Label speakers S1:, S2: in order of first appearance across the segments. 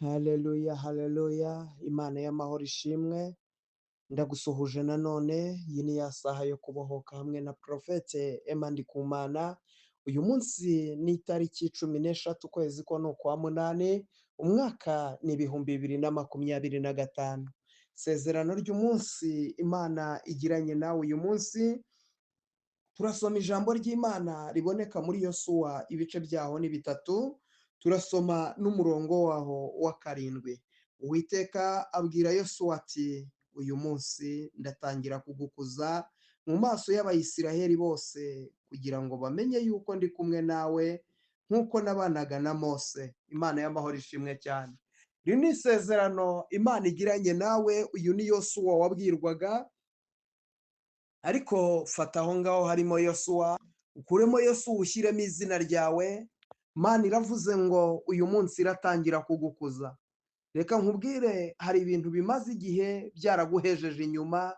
S1: Haleluya, haleluya, Imana y'amahoro ishimwe, ndagusuhuje nanone, iyi ni ya saha yo kubohoka hamwe na Prophète Emma Ndikumana. Uyu munsi ni itariki 13, ukwezi ko ni ukwa munani, umwaka ni 2025. Isezerano ry'umunsi Imana igiranye nawe uyu munsi, turasoma ijambo ry'Imana riboneka muri Yosuwa, ibice byaho ni bitatu, turasoma n'umurongo waho wa 7. Uwiteka abwira Yosuwa ati: uyu munsi ndatangira kugukuza mu maso y'Abayisiraheli bose, kugira ngo bamenye yuko ndi kumwe nawe nk'uko nabanaga na Mose. Imana y'amahoro ishimwe cyane. Iri ni isezerano Imana igiranye nawe. Uyu ni Yosuwa wabwirwaga, ariko fata aho ngaho harimo Yosuwa, ukuremo Yosuwa ushyiremo izina ryawe. Imana iravuze ngo uyu munsi iratangira kugukuza. Reka nkubwire, hari ibintu bimaze igihe byaraguhejeje inyuma,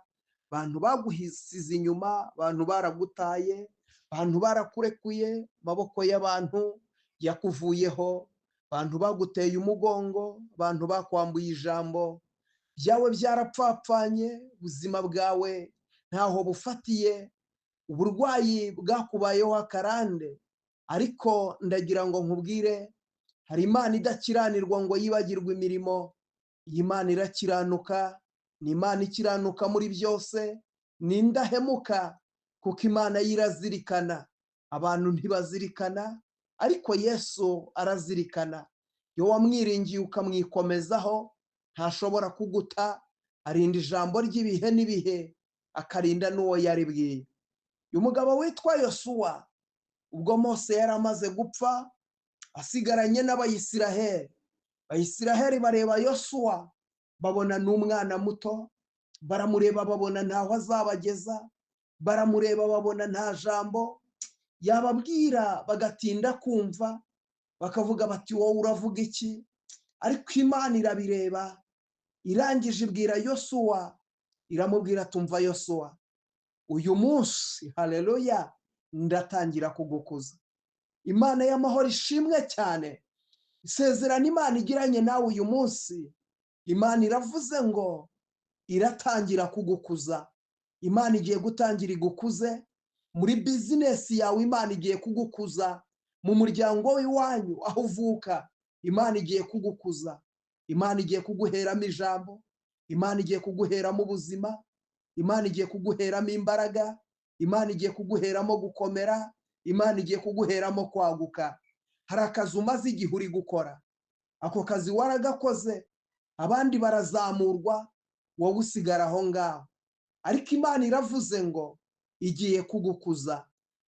S1: abantu baguhisize inyuma, abantu baragutaye, abantu barakurekuye, amaboko y'abantu yakuvuyeho, abantu baguteye umugongo, abantu bakwambuye ijambo byawe, byarapfapfanye, ubuzima bwawe ntaho bufatiye, uburwayi bwakubayeho akarande. Ariko ndagira ngo nkubwire, hari Imana idakiranirwa ngo yibagirwe imirimo. Iyi Mana irakiranuka, ni Imana ikiranuka muri byose, ni indahemuka, kuko Imana yirazirikana. Abantu ntibazirikana, ariko Yesu arazirikana. Iyo wamwiringiye ukamwikomezaho, ntashobora kuguta, arinda ijambo ry'ibihe n'ibihe, akarinda n'uwo yaribwiye. Uyu mugabo witwa Yosuwa, ubwo Mose yari amaze gupfa, asigaranye n'Abayisiraheli. Abayisiraheli bareba Yosuwa, babona n'umwana muto, baramureba babona ntaho azabageza, baramureba babona nta jambo yababwira, bagatinda kumva, bakavuga bati wowe uravuga iki? Ariko Imana irabireba, irangije ibwira Yosuwa, iramubwira tumva Yosuwa, uyu munsi haleluya ndatangira kugukuza. Imana y'amahoro ishimwe cyane. Isezerano Imana igiranye nawe uyu munsi, Imana iravuze ngo iratangira kugukuza. Imana igiye gutangira igukuze muri bizinesi yawe, Imana igiye kugukuza mu muryango w'iwanyu aho uvuka, Imana igiye kugukuza. Imana igiye kuguheramo ijambo, Imana igiye kuguheramo ubuzima, Imana igiye kuguheramo imbaraga, Imana igiye kuguheramo gukomera, Imana igiye kuguheramo kwaguka. Hari akazi umaze igihe uri gukora, ako kazi waragakoze, abandi barazamurwa, wowe usigara aho ngaho. Ariko Imana iravuze ngo igiye kugukuza.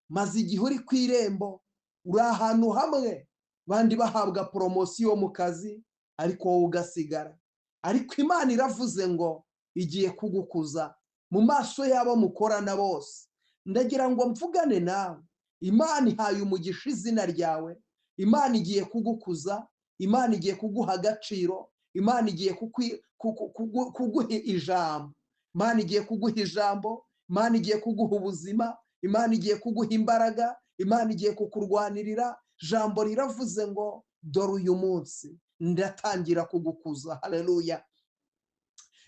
S1: Maze igihe uri ku irembo, uri ahantu hamwe, bandi bahabwa poromosiyo mu kazi, ariko wowe ugasigara. Ariko Imana iravuze ngo igiye kugukuza mu maso y'abo mukorana bose. Ndagira ngo mvugane nawe, Imana ihaye umugisha izina ryawe, Imana igiye kugukuza, Imana igiye kuguha agaciro, Imana igiye kuguha ijambo, Imana igiye kuguha ijambo, Imana igiye kuguha ubuzima, Imana igiye kuguha imbaraga, Imana igiye kukurwanirira. Jambo riravuze ngo dore uyu munsi ndatangira kugukuza. Haleluya.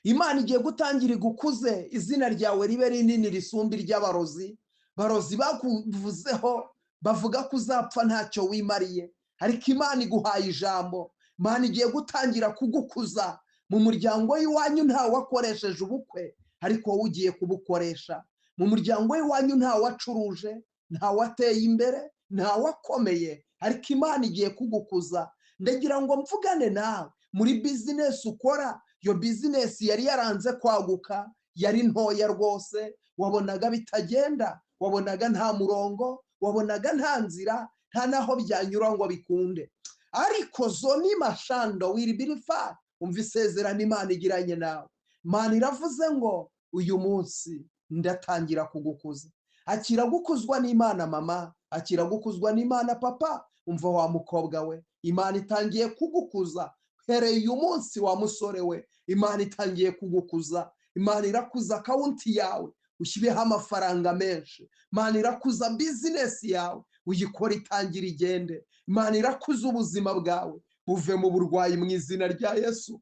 S1: Imana igiye gutangira igukuze, izina ryawe ribe rinini risumba iry'abarozi. Barozi bakuvuzeho bavuga ko uzapfa ntacyo wimariye, ariko Imana iguhaye ijambo. Imana igiye gutangira kugukuza mu muryango w'iwanyu ntawe wakoresheje ubukwe, ariko wowe ugiye kubukoresha. Mu muryango w'iwanyu ntawe wacuruje, ntawe wateye imbere, ntawe wakomeye, ariko Imana igiye kugukuza. Ndagira ngo mvugane nawe muri bizinesi ukora. Iyo bizinesi yari yaranze kwaguka, yari ntoya rwose, wabonaga bitagenda, wabonaga nta murongo, wabonaga nta nzira, nta naho byanyura ngo bikunde. Ariko zoni mashando wiribirifa, umva isezerano Imana igiranye nawe. Imana iravuze ngo uyu munsi ndatangira kugukuza. Akira gukuzwa n'Imana mama, akira gukuzwa n'Imana papa. Umva wa mukobwa we, Imana itangiye kugukuza. Hereye uyu munsi wa musore we, Imana itangiye kugukuza. Imana irakuza akawunti yawe, ushyireho amafaranga menshi. Imana irakuza bizinesi yawe, uyikora itangira igende. Imana irakuza ubuzima bwawe, Buve mu burwayi mu izina rya Yesu.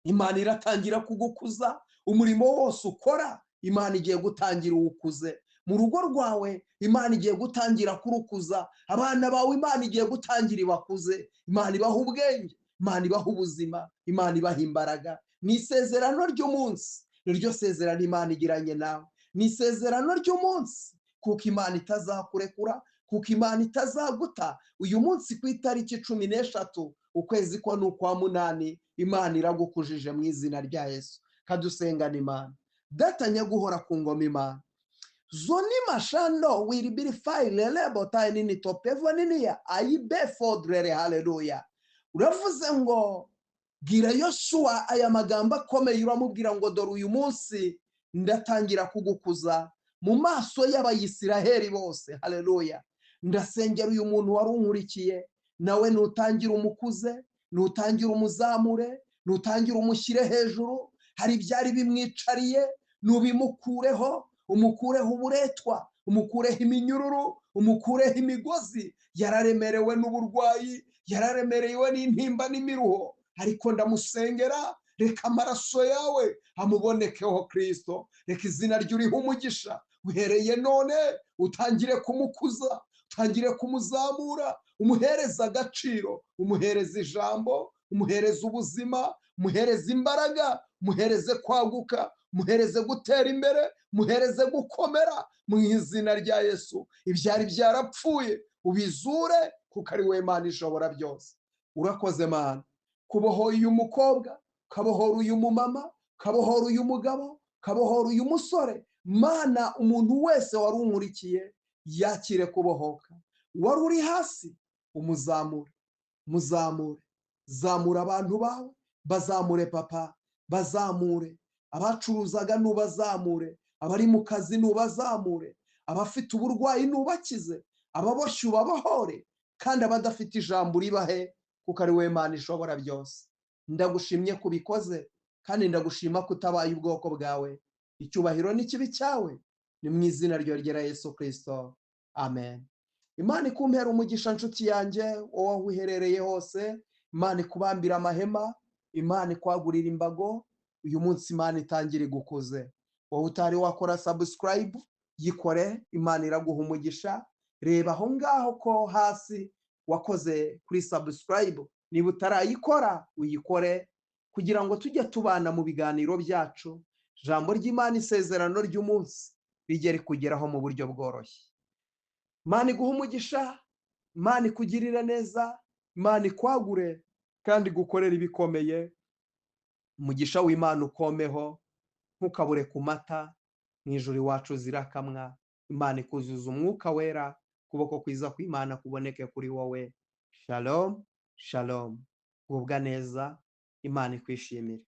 S1: Imana iratangira kugukuza. Umurimo wose ukora Imana igiye gutangira uwukuze. Mu rugo rwawe Imana igiye gutangira kurukuza. Abana bawe Imana igiye gutangira ibakuze. Imana ibaha ubwenge, Imana ibaha ubuzima, Imana ibaha imbaraga. Ni isezerano ry'umunsi, niryo sezerano Imana igiranye nawe. Ni isezerano ry'umunsi, kuko Imana itazakurekura, kuko Imana itazaguta. Uyu munsi ku itariki 13 ukwezi kwa n'ukwa 8, Imana iragukujije mu izina rya Yesu. Kadusengana Imana Data nyaguhora ku ngoma Imana. Zoni mashando wiribiri file lebo tayi nini topevo nini ya ayibe fodrere. Haleluya. Uravuze ngo bwira Yosuwa aya magambo akomeye, uramubwira ngo dore uyu munsi ndatangira kugukuza mu maso y'Abayisiraheli bose. Haleluya. Ndasengera uyu muntu wari unkurikiye, nawe nutangira umukuze, nutangira umuzamure, nutangira umushyire hejuru. Hari ibyari bimwicariye, nubimukureho, umukureho uburetwa, umukureho iminyururu, umukureho imigozi. Yararemerewe n'uburwayi, yararemerewe n'intimba n'imiruho, ariko ndamusengera, reka amaraso yawe amubonekeho Kristo. Reka izina ry'uriho umugisha uhereye none utangire kumukuza, utangire kumuzamura, umuhereza agaciro, umuhereza ijambo, umuhereza ubuzima, umuhereza imbaraga, muhereze kwaguka, muhereze gutera imbere, muhereze gukomera mu izina rya Yesu. Ibyari byarapfuye ubizure, kuko ari we Mana ishobora byose. Urakoze Mana kubohora uyu mukobwa, kabohora uyu mumama, kabohora uyu mugabo, kabohora uyu musore. Mana, umuntu wese wari unkurikiye yakire kubohoka. Wari uri hasi umuzamure, muzamure, zamura abantu bawe, bazamure papa, bazamure abacuruzaga nubazamure, abari mu kazi nubazamure, abafite uburwayi nubakize, ababoshye ubabohore, kandi abadafite ijambo uribahe, kuko ari we Mana ishobora byose. Ndagushimye kubikoze, kandi ndagushima kutabaye ubwoko bwawe. Icyubahiro n'ikibi cyawe ni mu izina ryogera Yesu Kristo, amen. Imana ikumpera umugisha nshuti yanjye, wowe aho uherereye hose. Imana ikubambira amahema, Imana ikwagurira imbago. Uyu munsi Imana itangira igukuze. Wowe utari wakora subscribe, yikore, Imana iraguha umugisha. Reba aho ngaho ko hasi wakoze kuri subscribe, niba utarayikora uyikore, kugira ngo tujye tubana mu biganiro byacu. Ijambo ry'Imana, isezerano ry'umunsi rijye rikugeraho mu buryo bworoshye. Imana iguha umugisha, Imana ikugirire neza, Imana ikwagure kandi igukorere ibikomeye. Umugisha w'Imana ukomeho, ntukabure ku mata. Mu ijuru iwacu zirakamwa. Imana ikuzuza umwuka wera, ukuboko kwiza kw'Imana kuboneke kuri wowe. Shalom, shalom. Gubwa neza, Imana ikwishimire.